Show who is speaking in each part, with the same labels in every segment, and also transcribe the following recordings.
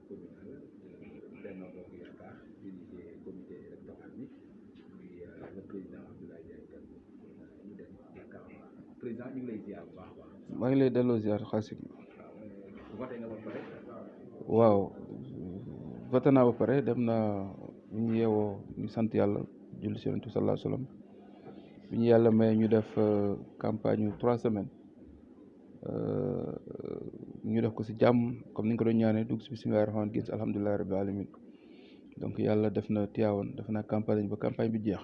Speaker 1: communal Benno Bokk Yaakaar dirigé comité électoral bi muy le président Abdoulaye Diagne Kane ñu dem jàkkaarloo président ñu ngi lay ziar bu baax a baax.
Speaker 2: maa ngi lay delloo ziar Xaasim.
Speaker 1: voté nga ba pare.
Speaker 2: waaw voté naa ba pare dem naa bu ñu yeewoo ñu sant yàlla julli si Yonent bi sallallahu alayhi wa sallam bi ñu yàlla may ñu def campagne yu 3 semaines ñu def ko si jàmm comme ni ñu ko doon ñaanee dugg si bismillahi rahmaani génn si alhamdulillahi rabbil alamin donc yàlla def na Tivaouane def na campagne ba campagne bi jeex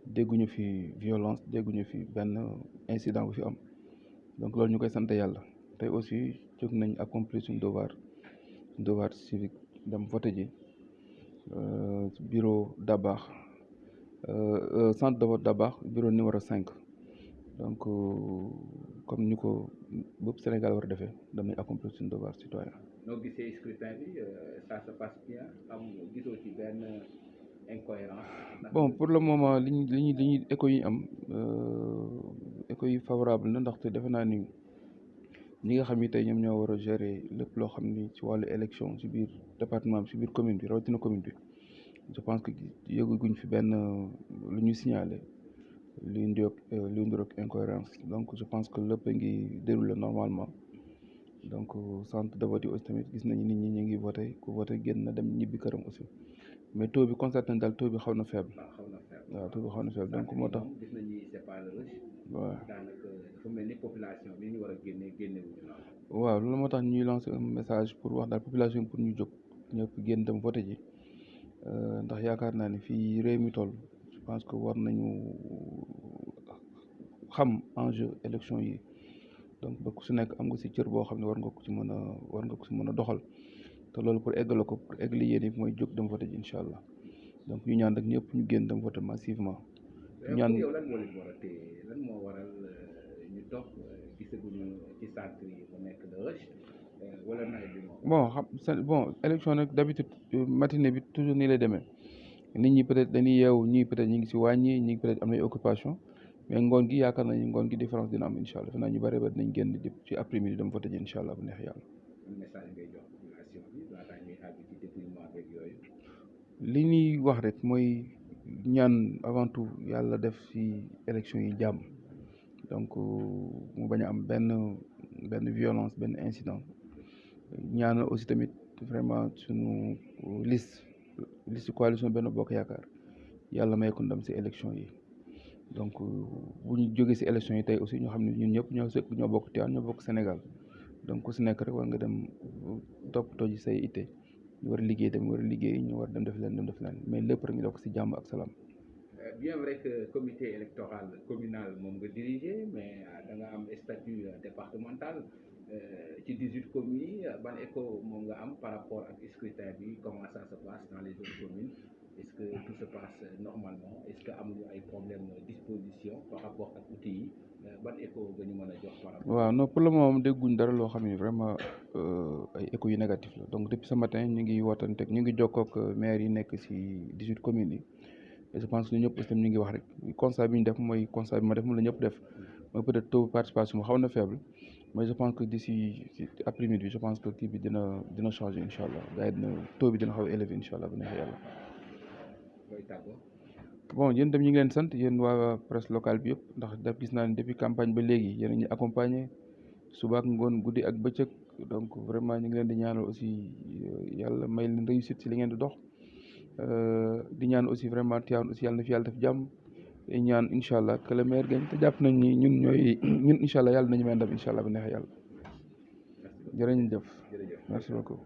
Speaker 2: dégguñu fi violence dégguñu fi benn incident bu fi am donc loolu ñu koy sant yàlla tey aussi jóg nañ accomplir suñu devoir civique dem voté ji bureau Dabakh centre de vote Dabakh bureau numéro 5 donc comme ni ko bépp Sénégal war a defee damay accomplir suñu devoir citoyen.
Speaker 1: noo gisee scrutin bi ça se passe bien am gisoo ci benn incohérence.
Speaker 2: bon pour le moment li ñu écho yi am écho yi favorable na ndaxte defe naa ni ñi nga xam ni tey ñoom ñoo war a gérer lépp loo xam ni ci wàllu élection ci biir département bi ci biir commune bi rawatina commune bi je pense que yëguñ fi benn lu ñu signalé luy ndiroog incohérence donc je pense que lépp a ngi déroulé normalement donc centre de vote yi aussi tamit gis nañu nit ñi ñu ngi voté ku voté génn na dem ñibbi këram aussi mais taux bi constaté daal taux bi xaw na faible. waaw taux bi xaw na faible donc moo tax.
Speaker 1: gis nañu c'est pas le rush.
Speaker 2: waaw
Speaker 1: daanaka dafa mel ni population bi ñu war a génne wuñu.
Speaker 2: waaw loolu moo tax ñuy lancer un message pour wax daal population pour ñu jóg ñëpp génn dem voté ji ndax yaakaar naa ne fii réew mi toll je pense que war nañu xam enjeu élection yi donc ba ku si nekk am nga si cër boo xam ne war nga ko si mën a doxal te loolu pour eggale ko pour eggale yéen yi mooy jóg dem voté ji incha allah donc ñu ñaan rek ñëpp ñu génn dem voté massivement.
Speaker 1: ñaan yow lan moo leen war a téye lan moo waral ñu toog gisaguñu ci centre yi mu nekk le rush wala nawet bi moom.
Speaker 2: bon élection nag d'habitude matinée bi toujours nii lay demee nit ñi peut-être dañuy yeewu ñii peut-être ñu ngi si wàññi ñii peut-être am na occupation mais ngoon gi yaakaar nañu ngoon gi différence dina am incha allah defe naa ñu bëri ba dinañ génn ci après midi dem voté ji incha allah bu neex yàlla.
Speaker 1: message ngay jox population bi laataa ñuy àgg ci dépouillement beeg yooyu.
Speaker 2: li ñuy wax rek mooy ñaan avant tout yàlla def ci élection yi jàmm donc mu bañ a am benn violence benn incident ñaanal aussi tamit vraiment suñu liste coalition Benno Bokk Yaakaar yàlla may ko ndam ci élection yi donc bu ñu jógee ci élection yi tey aussi ñoo xam ne ñun ñëpp ñoo bokk Tivaouane ñoo bokk Sénégal donc ku ci nekk rek war nga dem toppatoo ji say itte ñu war a liggéey tamit war a liggéey ñu war dem def leen mais lépp rek ñu def ko ci jàmm ak salaam.
Speaker 1: bien vrai que comité électoral communal moom nga dirigé mais da nga am statut départemental ci 18 communes yi ban écho moom nga am par rapport ak scrutin bi comment ça se passe dans les autres communes est-ce que tout se passe normalement est-ce que amuñu ay problème disposition par rapport ak outils yi ban écho nga ñu mën a jox par rapport.
Speaker 2: waaw non pour le moment dégguñ dara loo xam ne vraiment ay écho yu négatif la donc depuis ce matin ñu ngi wootanteeg ñu ngi jokkoo ak maire yi nekk ci 18 communes yi. et je pense que ñëpp aussi ñu ngi wax rek constat bi ñu def mooy constat bi ma def moom la ñëpp def mooy peut-être taux de participation mu xaw na faible mais je pense que d'ici après midi je pense que kii bi dina changer incha allah gars yi taux bi dina xaw a élevé incha allah bu neexee yàlla. bon yéen tam ñu ngi leen sant yéen waa presse locale bi yëpp ndax daf gis naa ne depuis campagne ba léegi yéen a ñu accompagner suba ak ngoon guddi ak bëccëg donc vraiment ñu ngi leen di ñaanal aussi yàlla may leen réussite ci li ngeen di dox. di ñaan aussi vraiment Tivaouane aussi yàlla na fi yàlla def jàmm te ñaan incha allah que le maire gagne te jàpp nañ ni ñun incha allah yàlla nañu may ndam incha allah bu neexee yàlla jërëjëf merci beaucoup.